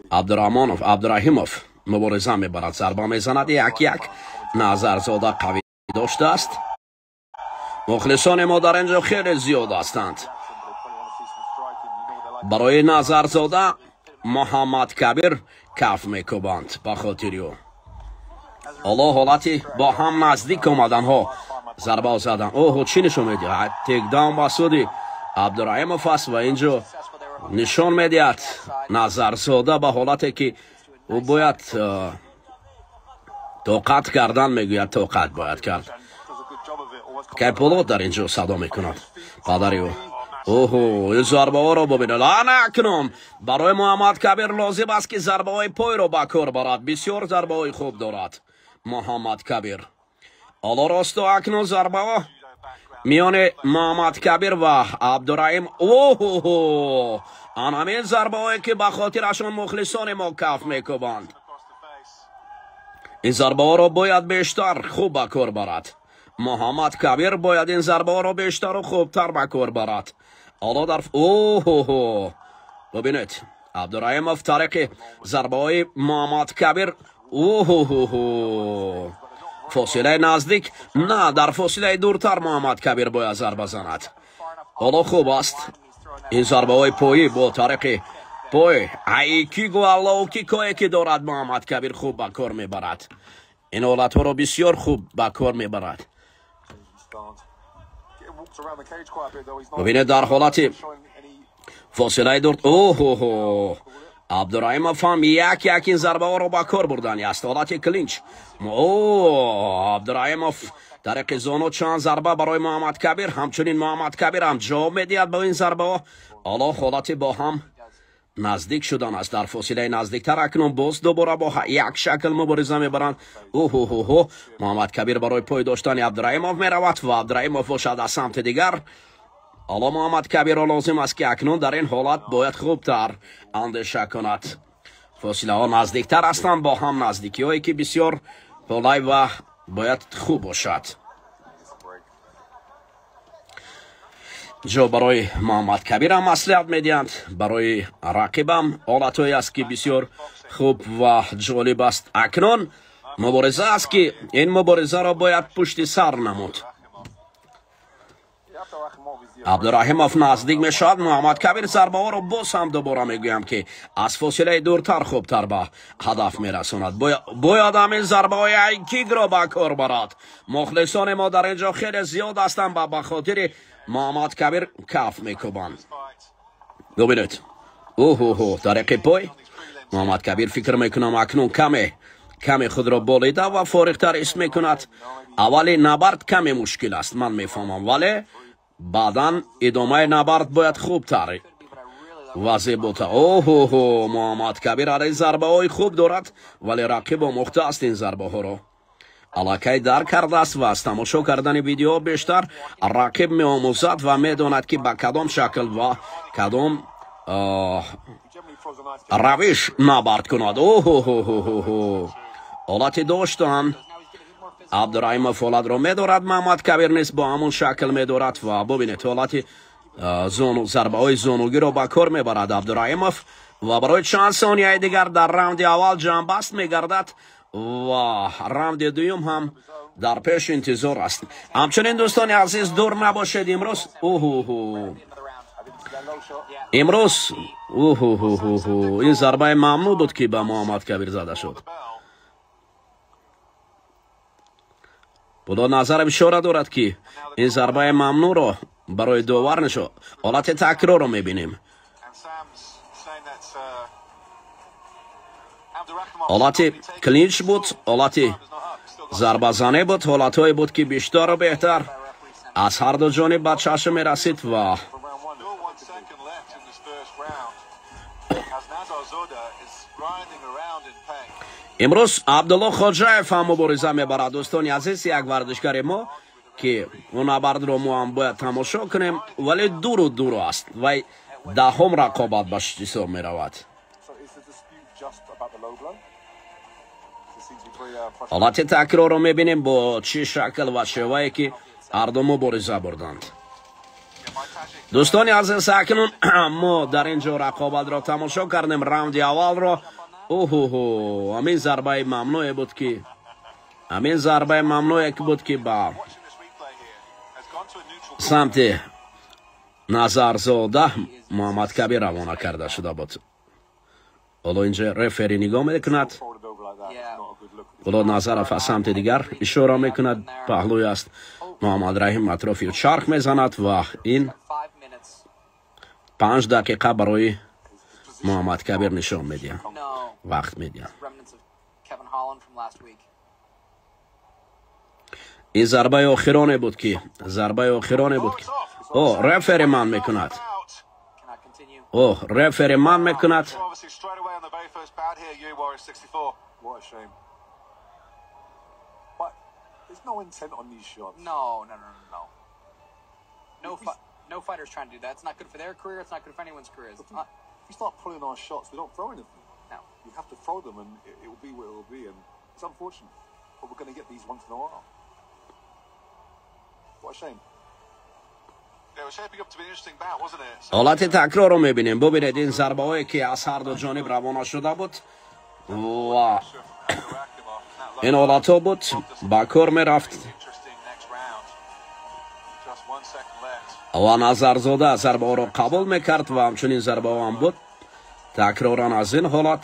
Абдурахмонов, Абдурахимов мубориза мебарад, зарба мезанад, як-як. Назарзода қавӣ доштааст. Мухлисони мо дар ин ҷо хеле зиёд ҳастанд. Барои Назарзода Муҳаммад Кабир каф мекӯбанд ба хотири ӯ. Ҳоло ҳолати бо ҳам наздик омаданҳо, зарба задан. Оҳо, чӣ нишон медиҳад? Текдаун ба суди Абдураҳимов аст ва ин ҷо нишон медиҳад Назарзода ба ҳолате ки ӯ бояд тоқат кардан, мегӯяд, тоқат бояд кард. Кайполот дар ин ҷо садо мекунад падари ӯ. Оҳо, ин зарбаҳоро бубинед. Ана акнун барои Муҳаммад Кабир лозим аст, ки зарбаҳои пойро ба кор барад. Бисёр зарбаҳои хуб дорад Муҳаммад Кабир. Ҳоло росту акнун зарбаҳо миёни Муҳаммад Кабир ва Абдураҳим. Оҳо, ан ҳамин зарбаҳое ки ба хотирашон мухлисони мо каф мекӯбанд. Ин зарбаҳоро бояд бештар хуб ба кор барад. Муҳаммад Кабир бояд ин зарбаҳоро бештару хубтар ба кор барад. Ҳоло дар оҳо, бубинед, Абдураҳимов тариқи зарбаҳои Муҳаммад Кабир. Оҳо, фосилаи наздик на, дар фосилаи дуртар Муҳаммад Кабир бояд зарба занад. Ҳоло хуб аст ин зарбаҳои поӣ бо тариқи пой, ҳайкигу лоукикое ки дорад Муҳаммад Кабир, хуб ба кор мебарад. Ин ҳолатҳоро бисёр хуб ба кор мебарад. Бубинед, дар ҳолати фосилаи дур. Оҳоҳо, Абдураҳимов ҳам як як ин зарбаҳоро ба кор бурдани аст. Ҳолати клинч. О, Абдураҳимов тариқи зону чанд зарба барои Муҳаммад Кабир, ҳамчунин Муҳаммад Кабир ҳам ҷавоб медиҳад ба ин зарбаҳо. Ҳоло ҳолати бо ҳам наздик шудан аст, дар фосилаи наздиктар. Акнун боз дубора бо як шакл мубориза мебаранд. Оҳоҳоҳо, Муҳаммад Кабир барои пой доштани Абдураҳимов меравад ва Абдураҳимов бошад аз самти дигар. Ҳоло Муҳаммад Кабирро лозим аст, ки акнун дар ин ҳолат бояд хубтар андеша кунад. Фосилаҳо наздиктар ҳастанд, бо ҳам наздикиҳое ки бисёр қулай ва бояд хуб бошад. Ҷо барои Муҳаммад Кабир ҳам маслиҳат медиҳанд, барои рақибам ҳолатҳое аст, ки бисёр хуб ва ҷолиб аст. Акнун мубориза аст, ки ин муборизаро бояд пушти сар намуд. Абдураҳимов наздик мешавад. Муҳаммад Кабир зарбаҳоро боз ҳам дубора мегӯям, ки аз фосилаи дуртар хубтар ба ҳадаф мерасонад. Бояд ҳамин зарбаҳои айкигро ба кор барад. Мухлисони мо дар ин ҷо хеле зиёд ҳастанд ва ба хотири Муҳаммад Кабир каф мекӯбанд. Бубинед, оҳоҳо, тариқи пой Муҳаммад Кабир фикр мекунам акнун каме худро болида ва фориғтар ҳис мекунад. Аввали набард каме мушкил аст, ман мефаҳмам, вале баъдан идомаи набард бояд хубтар ва зеботар. Оҳоҳо, Муҳаммад Кабир алай зарбаҳои хуб дорад, вале рақиб омӯхта аст ин зарбаҳоро. Аллакай дарк кардааст ва аз тамошо кардани видео бештар рақиб меомӯзад ва медонад, ки ба кадом шакл ва кадом равиш набард кунад. Оҳоҳоҳоҳо, ҳолати доштан Абдураҳимов ҳолатро медорад, Муҳаммад Кабир низ бо ҳамон шакл медорад ва бубинед, ҳолати зону, зарбаҳои зонугиро ба кор мебарад Абдураҳимов ва барои чанд сонияи дигар дар раунди аввал ҷамъбаст мегардад ва раунди дуюм ҳам дар пеш интизор аст. Ҳамчунин, дӯстони азиз, дур набошед, имрӯз оҳоҳо, имрӯз оҳоҳоҳо, ин зарбаи мамнӯъ буд, ки ба Муҳаммад Кабир зада шуд. Худо назар ишора дорад, ки ин зарбаи мамнӯъро барои довар нишон. Ҳолати такрорро мебинем. Ҳолати клинч буд, ҳолати зарбазанӣ буд, ҳолатҳое буд, ки бештару беҳтар аз ҳар ду ҷониб ба чашм мерасид ва имрӯз Абдулло Хоҷаев ҳам мубориза мебарад. Дӯстони азиз, як варзишгари мо, ки он набардро мо ҳам бояд тамошо кунем, вале дуру дуру аст, вай даҳум рақобат ба ҳисоб меравад. Ҳолати такрорро мебинем, бо чӣ шакл ва шевае ки ҳарду мубориза бурданд. Дӯстони азиз, акнун мо дар ин ҷо рақобатро тамошо кардем, раунди аввалро. Оҳоҳо, ҳамин зарбаи мамнӯе буд ки ҳамин зарбаи мамнӯе буд ки ба самти Назарзода Муҳаммадкабир равона карда шуда буд. Ҳоло инҷа рефери нигоҳ мекунад. Ҳоло Назаров аз самти дигар ишора мекунад, паҳлӯй аст. Муҳаммадраҳим атрофи чарх мезанад ва ин 5 дақиқа барои Муҳаммадкабир нишон медиҳад, вақт медиҳад. Ин зарбаи охироне буд ки о рефери ман мекунад. О рефери ман мекунад. There's no intent on these shots. No, no, no, no, no. No fighter's trying to do that. It's not good for their career. It's not good for anyone's career. It's not... If we start pulling our shots, we don't throw anything. No. You have to throw them, and it will be what it will be. And it's unfortunate, but we're going to get these once in a while. What a shame. ҳолати такрорро мебинем. Бубинед ин зарбаҳое ки аз ҳар ду ҷониб равона шуда буд ва ин ҳолатҳо буд, ба кор мерафт ва Назарзода зарбаҳоро қабул мекард ва ҳамчунин зарбаҳо ҳам буд. Такроран аз ин ҳолат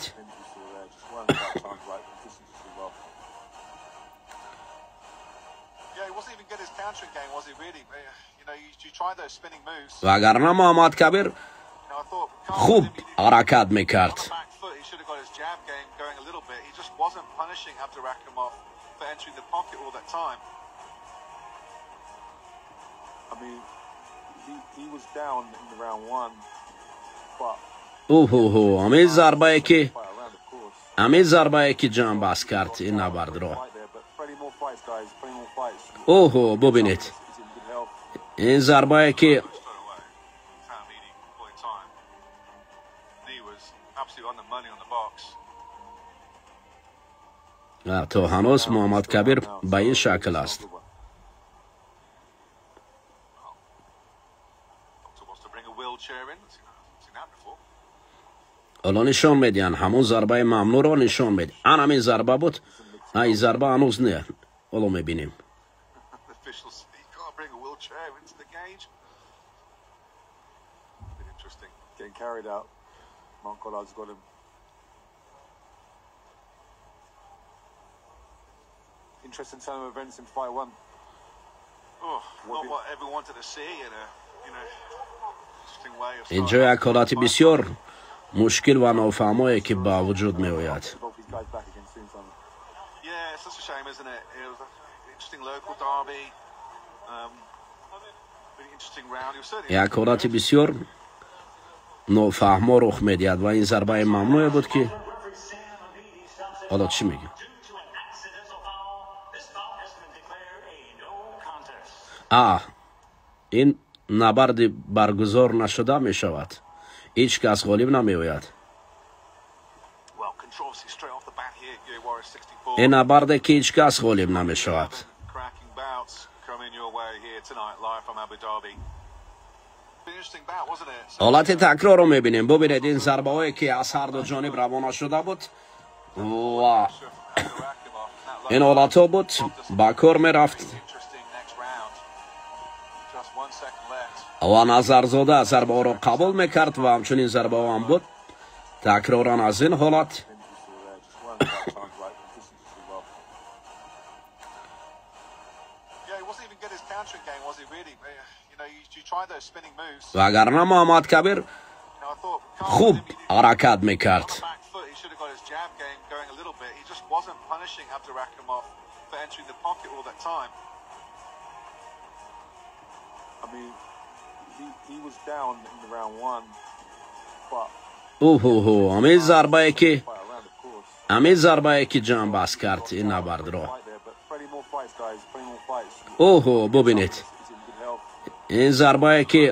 вагарна Муҳаммадкабир хуб ҳаракат мекард. Оҳоҳо, ҳамин зарбае ки ҷамъбаст кард ин набардро. Оҳо, бубинед ин зарбае ки то ҳанӯз Муҳаммадкабир ба ин шакл аст. Ҳоло нишон медиҳанд, ҳамон зарбаи мамнӯъро нишон медиҳанд. Ан ҳамин зарба буд. Ин зарба ҳанӯз не. Ҳоло мебинем. Interesting turn of events in fight one. Oh, not what everyone wanted to see in a, you know, interesting way of инҷо як ҳолати бисёр мушкил ва нофаҳмое ки ба вуҷуд меояд. Yeah, it's such a shame, isn't it? It was an interesting local derby. Really interesting round. It was certainly як ҳолати бисёр нофаҳмо рух медиҳад ва ин зарбаи мамнӯе буд ки ҳоло чӣ мегӯ? Ин набарди баргузор нашуда мешавад. Ҳеҷ кас ғолиб намеояд. Ин набарде ки ҳеҷ кас ғолиб намешавад. Ҳолати такрорро мебинем. Бубинед ин зарбаҳое ки аз ҳар ду ҷониб равона шуда буд ва ин ҳолатҳо буд, ба кор мерафт ва Назарзода зарбаҳоро қабул мекард ва ҳамчунин зарбаҳо ҳам буд. Такроран аз ин ҳолат вагарна Муҳаммадкабир хуб ҳаракат мекард. Оҳоҳо, ҳамин зарбае ки ҷамъбаст кард ин набардро. Оҳо, бубинед ин зарбае ки